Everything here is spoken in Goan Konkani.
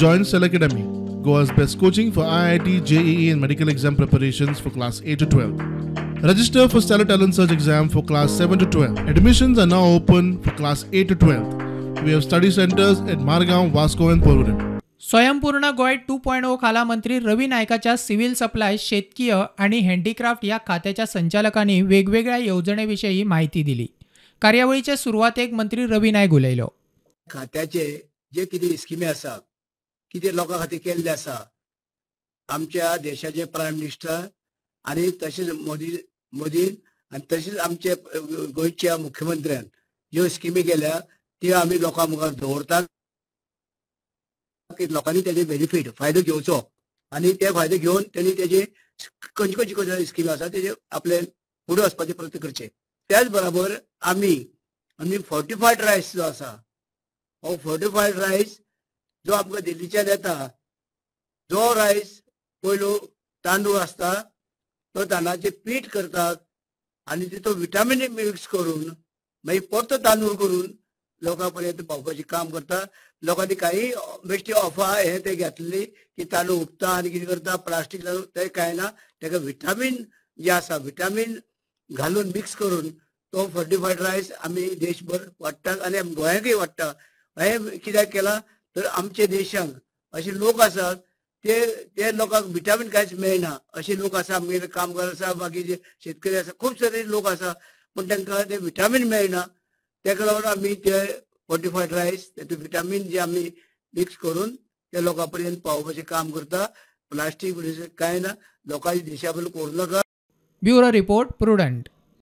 Join Stellar Academy, Goa's best coaching for IIT, JEE and medical exam preparations for class 8 to 12. Register for Stellar Talent Search exam for class 7 to 12. Admissions are now open for class 8 to 12. We have study centers at Margao, Vasco and Porvorim. Swayampurna Goa 2.0 खाला मंत्री रवी नायकाच्या सिव्हिल सप्लाय, शेतकीय आणि हँडीक्राफ्ट ह्या खात्याच्या संचालकांनी वेगवेगळ्या येवजणेविषयी माहिती दिली. कार्यावळीचे सुरवातेक मंत्री रवी नायक उलयलो. खात्याचे जे कितें स्किमी आसा, कितें लोकां खातीर केल्ले आसा, आमच्या देशाचे प्रायम मिनिस्टर आनी तशेंच मोदीन आनी तशेंच आमचे गोंयच्या मुख्यमंत्र्यान ज्यो स्किमी केल्या त्यो आमी लोकां मुखार दवरतात की लोकांनी तेजे बेनिफीट फायदो घेवचो आनी ते फायदे घेवन तेणी तेजे खंयची खंयची खंयची स्किमी आसा तेजे आपले फुडें वचपाचे प्रयत्न करचे. त्याच बराबर आमी आमी फोर्टिफायड रायस जो आसा, हो फोर्टिफायड रायस जो आमकां दिल्लीच्यान येता, जो रायस पयलो तांदूळ आसता तो तांदळाचें पीठ करतात आनी तितून विटामीन मिक्स करून मागीर परतो तांदूळ करून लोकां पर्यंत पावपाचें काम करता. लोकांनी काही बेश्टी अफवा हे ते घेतली की तांदूळ उगता आनी कितें करता, प्लास्टीक तांदूळ, तें कांय ना. तेका विटामीन जे आसा विटामीन घालून मिक्स करून तो फोर्टिफायड रायस आमी देशभर वाडटात आनी आमी गोंयांकूय वाडटा. हें कित्याक केलां तर आमच्या देशांत अशे लोक आसात ते ते लोकांक विटामीन कांयच मेळना अशे लोक आसा. आमगेले कामगार आसा, बाकीचे शेतकरी आसा, खूब सारे लोक आसा, पूण तांकां ते विटामीन मेळना. तेका लागून आमी ते फोर्टिफायड रायस तेतून विटामीन जे आमी मिक्स करून ते लोकां पर्यंत पावोवपाचें काम करता. प्लास्टीक कांय ना, लोकांची दिशाभूल करूं नाका. Bureau report, Prudent.